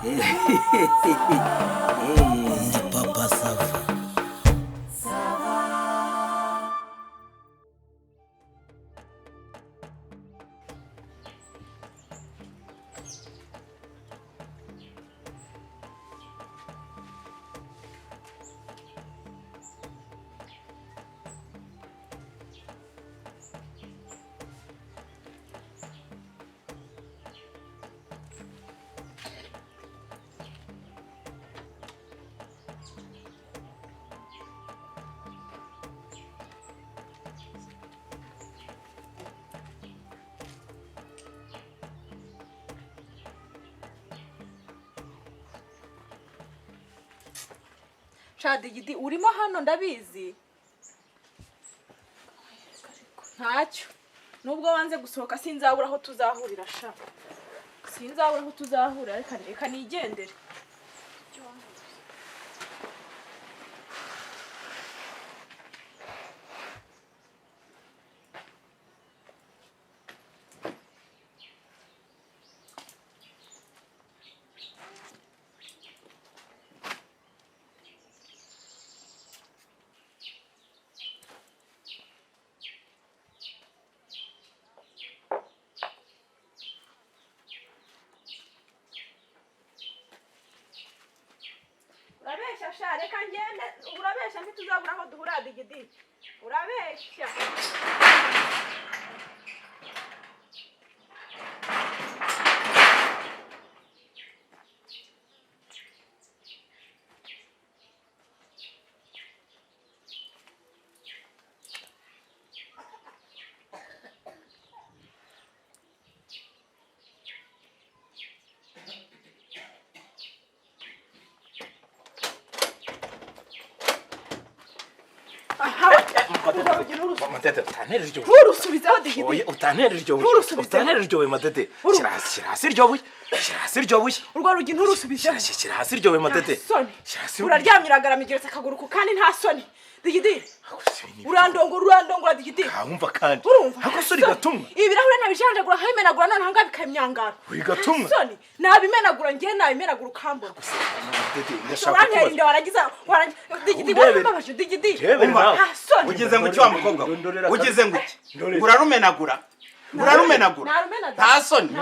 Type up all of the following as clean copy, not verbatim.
Ndi Papa Sava. Digidi urimo hano ndabizi ntacyo nubwo wanze gusohoka sinzabura aho tuzahurira sha sinzabura aho tuzahurira reka nigendere. Urabeshya sha reka ngende urabeshya ntituzabura aho duhura Digidi urabeshya. Matete utantere iryo buye. Nturusubizeho Digidi. Utantere iryo buye. Utantere iryo buye Matete. Shyira hasi iryo buye. Shyira hasi iryo buye. Urwo rugi nturusubizeho. Shyira hasi iryo buye Matete. Uraryamye uragarama igeretse akaguru ku kandi nta soni. Digidi. Urandongora urandongora Digidi. Wumva kandi. Hako sori gatumwa. Ibirahure nabijanjagura nkabimenagura none hanga bikamyangara. Uri gatumwa. Soni nabimenagura ngiye nabimenagura ukambona. Matete ndashaka kubaza. Urantera waragiza Digidi warambabaje Digidi. Ugeze ngo iki wa mukobwa? Ugeze ngo iki? Urarumenagura. Urarumenagura. Nta soni.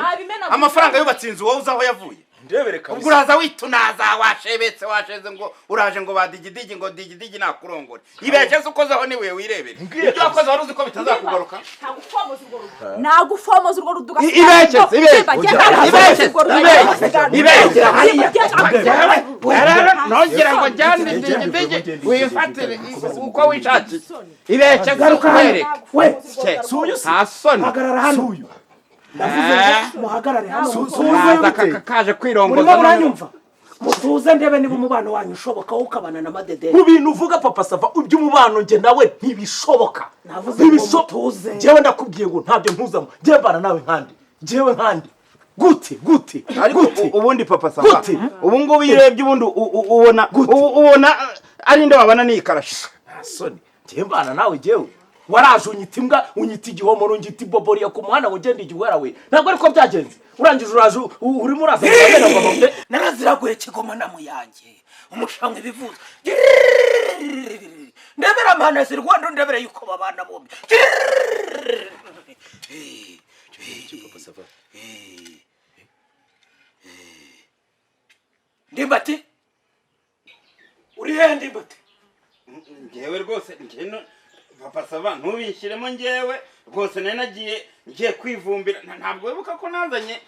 Amafaranga yubatse inzu wowe uzaho yavuye. Ndebere kabisa. Ubwo uraza witunaza washebetse washeze ngo uraje ngo ba Digidigi ngo Digidigi nakurongore. Ibeshye se ukozaho niwe wirebere. Ibyo wakoze wari uzi ko bitazakugaruka. Nagufomoza urwo ruduga. Ibeshye ibeshye. Ibeshye. Nongera ngo njyane Digidigi wifatire uko wishakiye. Ibeshye garuka here. We suyu nta soni. Hagarara hano. Ndavuze muhagarare hano. Suza kaje kwirongoza. Urimo uranyumva? Mutuze ndebe niba umubano wanyu ushoboka ukabana na Madederi. Mu bintu uvuga Papa Sava iby'umubano nge nawe ntibishoboka. Navuze ngo mutuze. Jewe ndakubwiye ngo ntabyo ntuzamo. Jewe mbana nawe nkandi. Jewe nkandi. Gute gute. Ariko ubundi Papa Sava. Ubu ngubu irebye ubundi ubona ubona ari nde wabana n'ikarasha. Soni. Jewe mbana nawe jewe. Waraje unyita imbwa unyita igihomoro unyita iboboriya ku muhanda ngo ugende igihwera we ntabwo ariko byagenze urangije uraje urimo uraza naraziraguye kigoma na muyange umushamwe bivuze ndebera amahana zirwanda ndebera yuko babana bombi. Ndimbati uri he Ndimbati? Ngewe rwose ngeno Papa Sava ntubishyiremo ngewe rwose nari nagiye ngiye kwivumbira ntabwo wibuka ko nazanye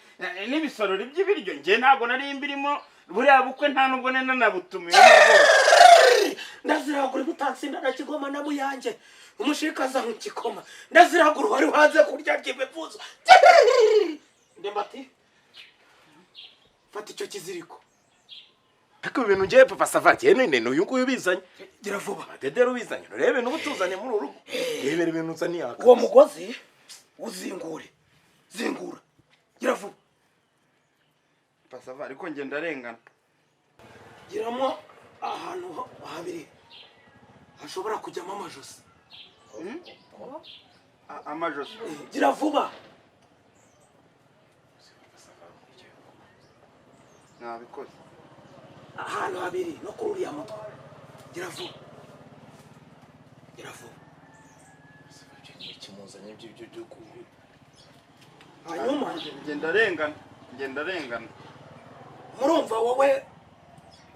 n'ibisorori by'ibiryo ngewe ntabwo nari mbirimo buriya bukwe nta nubwo nari nanabutumiye rwose. Ndaziragura butansinda na kigoma na muyange umushikaza mu kikoma ndaziragura wari wanze kurya by'ibivuzo. Ndimbati fata icyo kiziriko. Ariko ibintu ngiye Papa Sava ngiye nene n'uyu nguyu ubizanye gira vuba. Madederi ubizanye urebe n'ubutuzanye muri urugo. Rebera ibintu uzaniye aka. Uwo mugozi uzingure. Zingura. Gira vuba. Papa Sava ariko nge ndarengana. Giramo ahantu habiri hashobora kujyamo amajosi. Amajosi. Gira vuba. Nabikoze. Ahantu habiri no kuri uriya mutwe. Gira vuba. Gira vuba. Ikimuzanye by'ibyo byo. Hanyuma ngenda rengana, ngenda rengana. Murumva wowe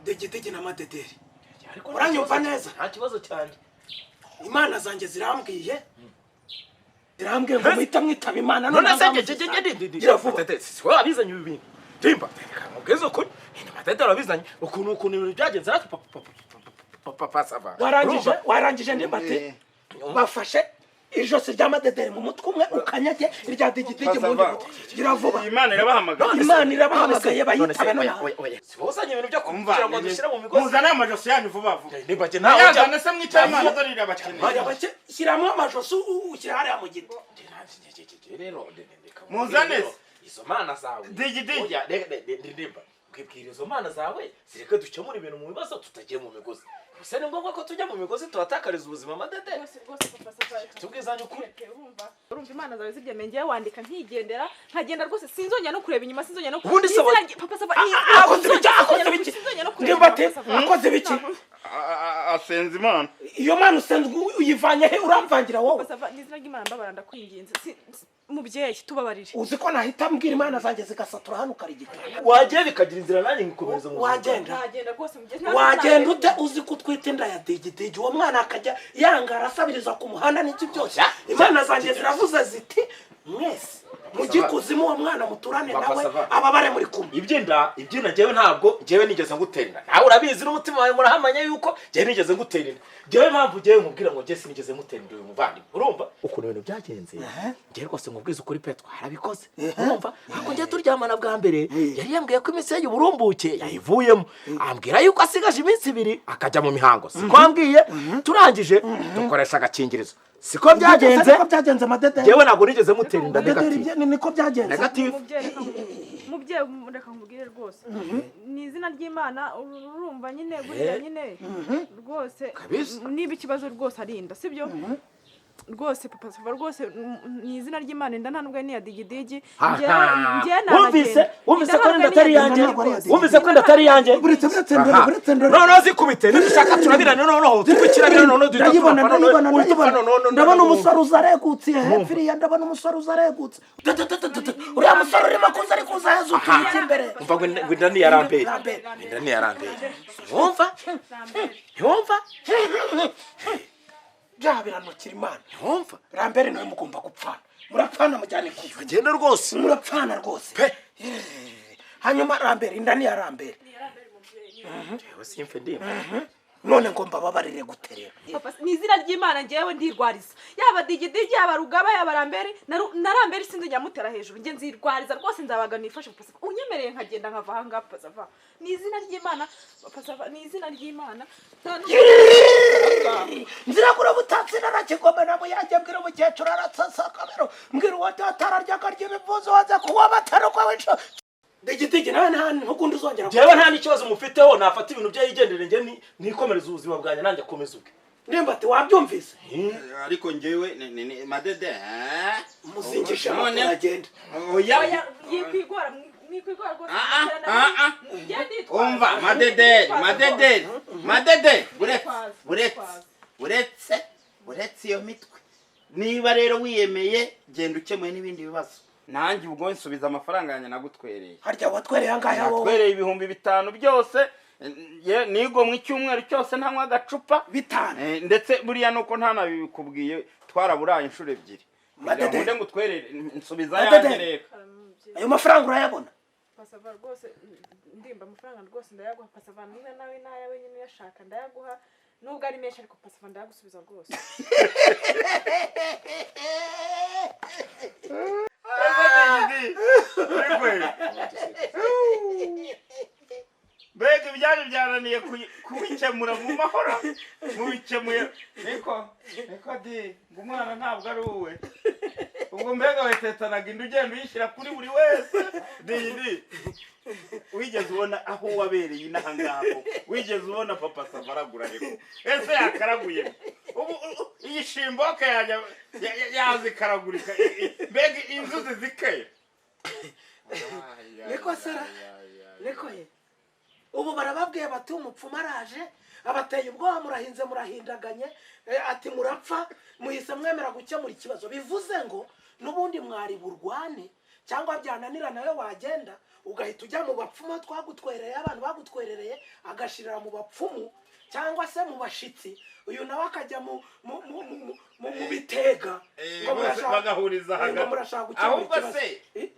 Digidigi na Madederi. Uranyumva neza? Nta kibazo cyane. Imana zanjye zirambwiye. Zirambwiye ngo muhita mwitaba Imana none se gira vuba. Si wowe wabizanye ibi bintu. Timba, mubwize ukuri. Ni Madederi wabizanye. Ukuntu ibintu byagenze natwe papa sava. Warangije ndimbati. Bafashe ijosi rya Madederi mu mutwe umwe ukanyage irya Digidigi mu wundi mutwe. Gira vuba. Imana irabahamagaye. Imana irabahamagaye bayitabe none. Si wowe uzanye ibintu byo kugira ngo dushyire mu migozi. Muzane amajosi yanyu vuba vuba. Niba nawe ujya se mwicaye Imana dore irabakeneye. Shyiramo amajosi ushyira hariya mu giti. Muzane izo mana zawe. Digidigi. Ndimba. Kwibwira izo mana zawe zireke dukemura ibintu mu bibazo tutagiye mu migozi. Gusa ni ngombwa ko tujya mu migozi tuhatakariza ubuzima Madede. Rwose papa sava. Tubwizanye ukuri. Urumva Imana zawe zibyemeye ngiye wandika nkigendera nkagenda rwose sinzongera no kureba inyuma sinzongera no ubundi se papa sava. Akoze biki? Ndimbati akoze biki? Asenze Imana. Iyo mana usenze uyivanye he uramvangira wowe? Papa sava n'izina ry'Imana mbabara ndakwinginze. Mubyeyi tubabarire. Uzi ko nahita mbwira Imana zanjye zigasatura hano ukarigita. Wagiye bikagira inzira nanjye nkomereza mu wagenda. Nagenda rwose mubyeyi. Wagenda ute uzi ko utwite inda ya Digidigi uwo mwana akajya yangara asabiriza ku muhanda n'iki byose. Imana zanjye ziravuze ziti mwese mujye kuzimu uwo mwana muturane nawe ababare muri kumwe. Ibyinda njyewe ntabwo njyewe nigeze ngutera inda. Nawe urabizi n'umutima wawe murahamanya yuko njyewe nigeze ngutera inda. Njyewe mpamvu njyewe nkubwira ngo njye sinigeze ngutera inda uyu muvandimwe. Urumva ukuntu ibintu byagenze? Njyewe rwose nkubwiza ukuri pe twarabikoze. Urumva ariko njye turyamana bwa mbere yari yambwiye ko iminsi ye y'uburumbuke yayivuyemo. Ambwira yuko asigaje iminsi ibiri akajya mu mihango. Siko ambwiye turangije dukoresha agakingirizo. Siko byagenze. Siko byagenze Madede. Njyewe ntabwo nigeze mutera inda negative. Niko byagenze. Negative. Mubyeyi reka nkubwire rwose. Ni izina ry'Imana urumva nyine buriya nyine rwose niba ikibazo rwose ari inda sibyo? Rwose papa sava rwose ni izina ry'Imana inda nta nubwo ni ya Digidigi. Wumvise ko inda atari yanjye. Wumvise ko inda atari yanjye. Buretse ndore. Noneho zikubite nidushaka turabirana noneho tukirabirana noneho ndayibona. Ndabona umusore uzaregutse hepfiriya ndabona umusore uzaregutse. Uriya musore urimo kuza ari kuza heza uturutse imbere. Umva ngo inda ni ya Rambere. Inda ni ya Rambere. Wumva? Wumva? Bya biranukira Imana. Wumva? Rambere nawe mugomba gupfana. Murapfana mujyane kuva. Bagenda rwose. Murapfana rwose. Pe. Hanyuma Rambere inda ni ya Rambere. Jewe simfe ndimba. None ngo mbababarire guterera. Papa ni izina ry'Imana ngewe ndirwariza. Yaba Digidigi yaba Rugaba yaba Rambere na Rambere sinzi mutera hejuru nge nzirwariza rwose nzabaga nifashe papa sava. Unyemereye nkagenda nkava aha ngaha papa sava. Ni izina ry'Imana papa sava ni izina ry'Imana. Nzirakura butatsi narakigoma na muyange mbwira umukecuru aratsasa kabero mbwira uwo data ararya akarya ibivuzo waza kuwa bataruka wico. Digidigi nawe nta ntukundi uzongera. Jewe nta n'ikibazo mufiteho nafata ibintu bye yigendere nge nikomereza ubuzima bwanjye nanjye akomeza ubwe. Ndimbati wabyumvise? Ariko njyewe ni Madede. Muzingisha amakuru agenda. Oya yikwigora mwikwigora rwose. Umva Madede buretse iyo mitwe. Niba rero wiyemeye genda ukemuye n'ibindi bibazo. Nanjye ubwo nsubiza amafaranga yanjye nagutwereye. Harya watwereye angahe wowe? Natwereye 5000 byose. Nigomwe icyumweru cyose ntanywa agacupa 5. Ndetse buriya nuko ntanabikubwiye twaraburaye inshuro ebyiri. Madede ngo utwerere nsubiza yanjye rero. Ayo mafaranga urayabona? Pasava rwose ndimba amafaranga rwose ndayaguha Pasava niba nawe nayawe nyine uyashaka ndayaguha nubwo ari menshi ariko Pasava ndayagusubiza rwose. Mbega ibyanyu byananiye kubikemura mu mahoro mubikemuye niko di ngo umwana ntabwo ari uwe. Ubwo mbega wetetanaga inda ugenda uyishyira kuri buri wese. Di wigeze ubona aho wabereye inaha ngaha? Wigeze ubona papa sava aragura heko? Ese yakaraguye ubu iyi shimboke yajya yazikaragurika mbega inzuzi zikeye. Niko sara Niko ye, ubu barababwiye bati umupfumu araje, abateye ubwoba, murahinze, murahindaganye, ati murapfa, muhise mwemera gukemura ikibazo. Bivuze ngo n'ubundi mwari burwane, cyangwa byananira nawe wagenda ugahita ujya mu bapfumu twagutwerereye, abantu bagutwerereye, agashirira mu bapfumu cyangwa se mu bashitsi, uyu nawe akajya mu bitega. Ngo Bose bagahuriza ngo hagati. murashaka gukemura Ahubwo ikibazo. se,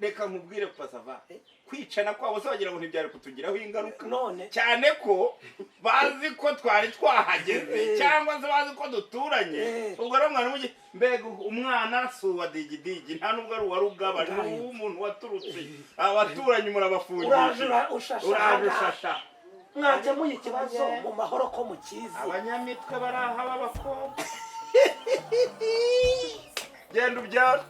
reka nkubwire Pasava, kwicana kwabo se wagira ngo ntibyari kutugiraho ingaruka? None? Cyane ko bazi ko twari twahageze, cyangwa se bazi ko duturanye. Ubwo rero mwana mujye, mbega umwana si uwa Digidigi, nta nubwo ari uwa Rugaba, ni Ngayo. uw'umuntu waturutse abaturanyi, murabafungishije. Uraje ushasha Uraje ahangaha. ushasha. Mwakemuye ikibazo mu mahoro ko mukizi. Abanyamitwe bari aha b'abakobwa, genda ubyara.